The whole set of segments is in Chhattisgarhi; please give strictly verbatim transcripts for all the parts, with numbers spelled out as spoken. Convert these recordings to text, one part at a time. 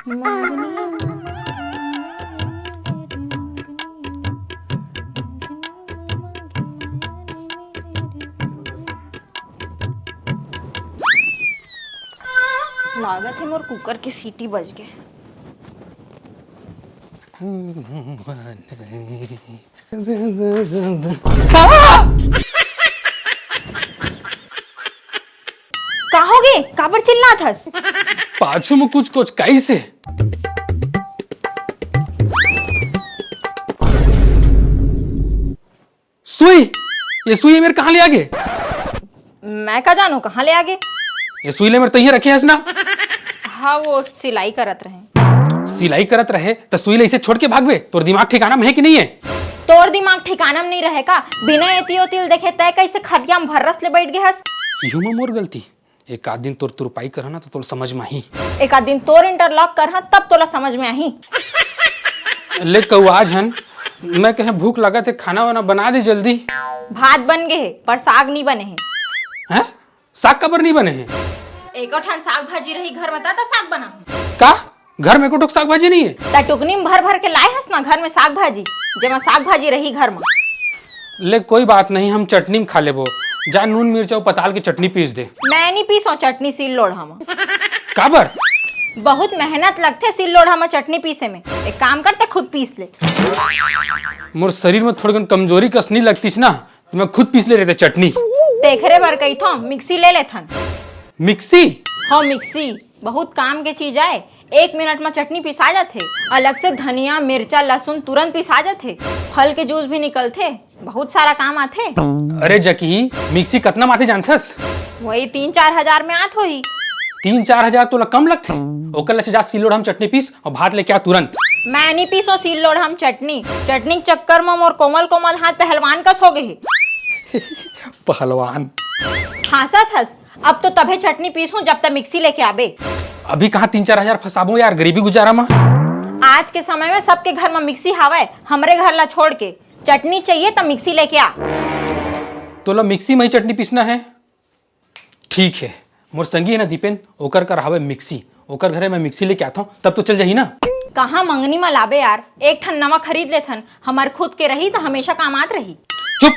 लागत हे मोर कुकर के सीटी बज गे। का होगे? काबर चिल्लात हस? पाछू में कुछ कुछ कैसे? सुई, ये सुई मेर कहाँ ले आगे? मैं का जानों कहाँ ले आगे। ये सुई ले मेर तइहे रखे हस ना? हाँ, वो सिलाई करत रहे। सिलाई करत रहे त सुई ले इसे छोड़ के भागबे? तोर दिमाग ठिकाना में हे कि नहीं हे? तोर दिमाग ठिकाना में नहीं रहे का? बिना एती ओती ल देखे तय कैसे खटिया में भर्रस ले बैठ गे हस? इहू में मोर गलती। एक आध दिन तोर तुरपाई करहा ना त तोला समझ में आही। एक आध दिन तोर इंटरलॉक करहा तब तोला समझ में आही। ले कौआ झन, मैं कहे भूख लागत हे, खाना वाना बना दे जल्दी। भात बन गे हे पर साग नहीं बने हे। हैं? साग काबर नहीं बने हे? एको ठन साग भाजी रही घर में, ता, ता साग बना। का? घर में एको ठोक साग भाजी नहीं हे? ता टुकनी में भर भर के लाए हस ना घर में साग भाजी, जेमा साग भाजी रही घर में। ले कोई बात नहीं, हम चटनी में खा लेबो। जा नून मिर्चा अउ पताल के चटनी पीस दे। मैं नहीं पीसो चटनी सील लोढ़ा में। काबर? बहुत मेहनत लगथे सील लोढ़ा में चटनी पीसे में। एक काम करते खुद पीस ले। मोर शरीर में थोड़कन कमजोरी कस नहीं लगतीस ना, त मैं खुद पीस ले रहते चटनी। तेखरे बर कहिथो, मिक्सी ले लेथन। मिक्सी? हाँ, मिक्सी बहुत काम के चीज आय। एक मिनट में चटनी पिसा जाथे। अलग से धनिया, मिर्चा, लहसुन तुरंत पिसा जाथे। फल के जूस भी निकलथे, बहुत सारा काम आथे। अरे जकी, मिक्सी कतना में आथे जानथस? वही तीन चार हजार में आत होही। तीन चार हजार तोला कम लगथे? ओकर ले अच्छा जा सील लोढ़ा में चटनी पीस अउ भात लेके आ तुरंत। मैं नहीं पीसो सील लोढ़ा में चटनी। चटनी के चक्कर में मोर कोमल कोमल हाथ पहलवान कस हो गए हे। पहलवान। हाँसत हस? अब तो तभे चटनी पीसूं जब तक मिक्सी लेके आबे। अभी कहाँ तीन चार हजार फंसाबो यार, गरीबी गुजारा में। आज के समय में सबके घर में मिक्सी हावय, हमरे घर ला छोड़ के। चटनी चाहिए त मिक्सी लेके आ। तोला मिक्सी में ही चटनी पीसना है? ठीक है, मोर संगी है ना दीपेन, ओकर कर हावय मिक्सी, ओकर घरे मैं मिक्सी लेके आता हूँ, तब तो चल जाही ना। कहाँ मंगनी म लाबे यार, एक ठन नवा खरीद लेथन, हमार खुद के रही त हमेशा काम आत रही। चुप,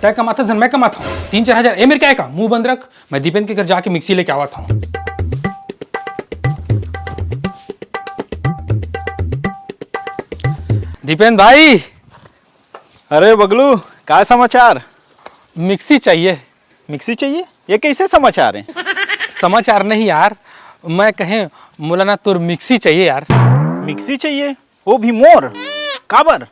तय कमाथस धन मैं कमात हूँ, तीन चार हजार ए मेर क्या है का, मुंह बंद रख, मैं दीपेन के घर जाके मिक्सी लेके आवत हूँ। दीपेन भाई। अरे बगलू, का समाचार? मिक्सी चाहिए। मिक्सी चाहिए? ये कैसे समाचार है? समाचार नहीं यार, मैं कहे मोला ना तोर मिक्सी चाहिए यार। मिक्सी चाहिए? वो भी मोर? काबर?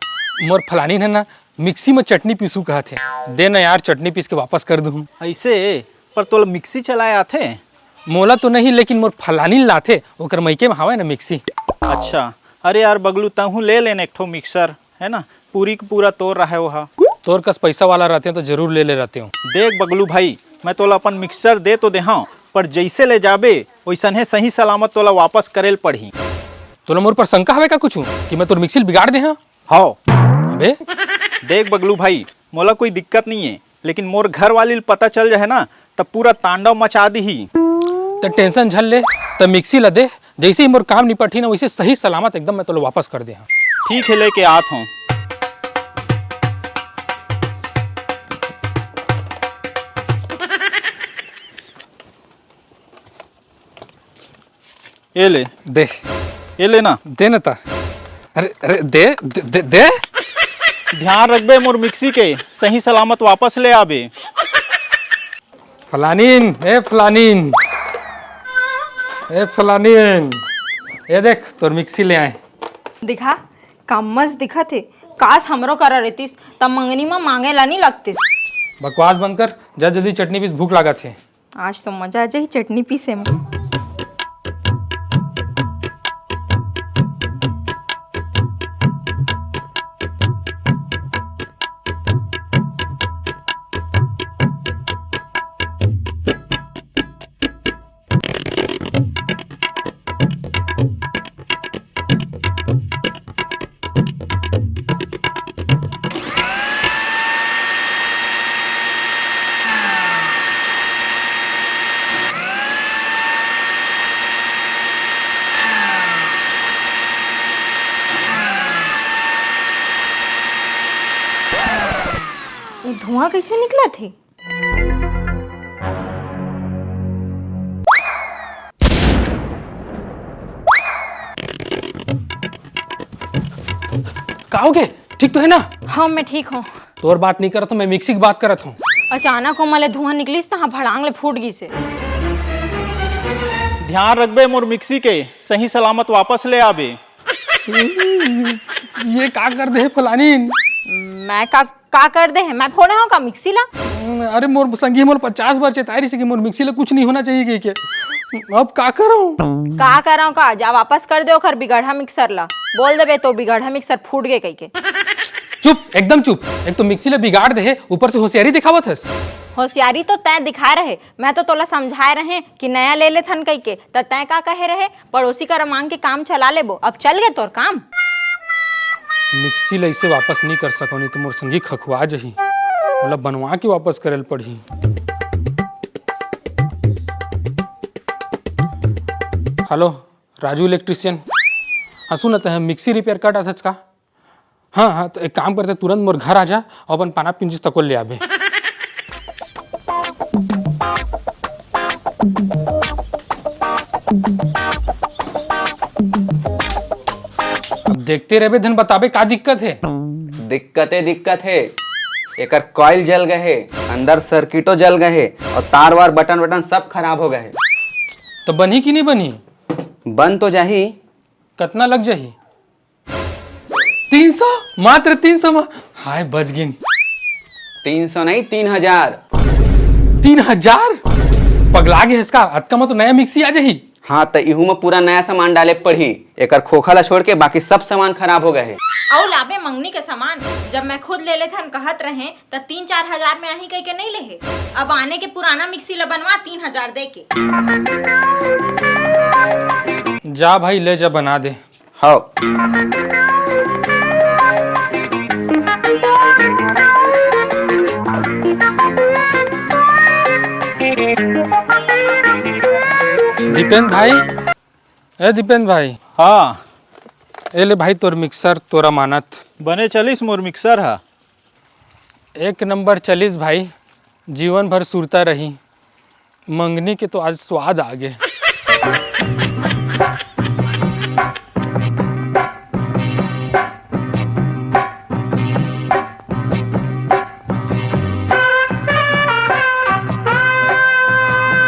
मोर फलानी है ना, मिक्सी में चटनी पीसू कहत हे। दे ना यार, चटनी पीस के वापस कर दूँ। ऐसे? पर तोला मिक्सी चलाए आथे? मोला तो नहीं, लेकिन मोर फलानी लाथे, ओकर मइके में हावय ना मिक्सी। अच्छा, अरे यार बगलू, तहूँ ले लेन एक ठो मिक्सर, है ना, पूरी के पूरा तोर रहे ओहा। तोर कस पैसा वाला रहते तो जरूर ले ले रहते हो। देख बगलू भाई, मैं तोला अपन मिक्सर दे तो देहां, पर जैसे ले जाबे वैसने सही सलामत तोला वापस करे ल पड़ही। तोला मोर पर शंका हवे का कुछ कि मैं तोर मिक्सी ल बिगाड़ दे हां? हाव। अबे। देख बगलू भाई, मोला कोई दिक्कत नहीं है, लेकिन मोर घर वाली ल पता चल जाए ना, तब पूरा तांडव मचा दीही। त टेंशन झन ले, त मिक्सी ला दे, जैसे ही मोर काम निपटही ना, वैसे सही सलामत एकदम मैं तोला वापस कर दे हां। ठीक है, लेके आत हूँ। ये ले। दे। ये ले ना। दे ना ता। अरे, अरे, दे, दे, दे, दे। ध्यान रखबे मोर मिक्सी के, सही सलामत वापस ले आबे। फलानीन, ए फलानीन, ए फलानीन, ये देख तोर मिक्सी ले आए। दिखा, का मस्त दिखत हे। काश हमरो करा रहतीस, त मंगनी म मांगे ला नी लगतीस। बकवास बंद कर, जा जल्दी चटनी पीस, भूख लागत हे। आज तो मजा आ जाही चटनी पीसे में। धुआं कइसे निकलत हे? का होगे? ठीक तो हे ना? हाँ, मैं ठीक हूँ। तोर बात नइ करत हँव, मैं मिक्सी के बात करत हँव। अचानक ओमा ले धुआं निकलिस, तहाँ भड़ांग ले फूट गिस हे। ध्यान रखबे मोर मिक्सी के, सही सलामत वापस ले आबे। ये का कर दे हे फलानीन? मैं का, का कर दे हे? मैं फोड़े हँव का मिक्सी ला? अरे, मोर संगी मोर पचास बार चेताय रहिस हे कि मोर मिक्सी ला कुछ नइ होना चाहिए कहिके। अब का करँव? का करँव का? जा वापस कर दे ओखर बिगड़हा मिक्सर ला। बोल देबे तो बिगड़हा मिक्सर फूट गे कहिके। चुप, एकदम चुप। एक तो मिक्सी ला बिगाड़ दे हे, ऊपर से होशियारी दिखावत हस। होशियारी तो तैं दिखाय रहे, मैं तो तोला समझाय रहें कि नया ले लेथन कहिके, त तैं का कहे रहे, पड़ोसी करा मांग के काम चला लेबो। अब चल गे तोर काम। मिक्सी ला अइसे वापस नइ कर सकँव, नइ तो मोर संगी खखुआ जही। ओला बनवा के वापस करे ल पड़ही। Hello, Raju electrician. हाँ, सुन ना, तैं मिक्सी रिपेयर कर डारथस का? हाँ, हाँ, त एक काम करते, तुरंत मोर घर आ जा अउ अपन पाना पिंजिस तको ले आबे। अब देखते रहिबे, धन बताबे का दिक्कत हे। दिक्कते दिक्कत हे। एकर कॉइल जल गए हे, अंदर सर्किटो जल गए हे अउ तार वार बटन वटन सब खराब हो गए हे। त बनही कि नइ बनही? बन तो जाही। कतना लग जाही? तीन सौ? मात्र तीन सौ म? हाय, बच गिन। तीन सौ नहीं, तीन हजार। तीन हजार? पगला गे हस का? अतका म तो नया मिक्सी आ जाही। हाँ, त इहू म पूरा नया सामान डाले पड़ही। एकर खोखा ला छोड़ के बाकी सब सामान खराब हो गए हे। अउ लाबे मंगनी के सामान, जब मैं खुद ले लेथन कहत रहें, त तीन चार हजार में आही कहिके नइ लेहे। अब आने के पुराना मिक्सी ला बनवा तीन हजार दे के। जा भाई, ले जा, बना दे। हव। दीपेन भाई, ए दीपेन भाई। हाँ। ए ले भाई तोर मिक्सर, तोर अमानत। बने चलिस मोर मिक्सर हा। एक नंबर चलिस भाई, जीवन भर सुरता रही। मंगनी के तो आज स्वाद आ गे।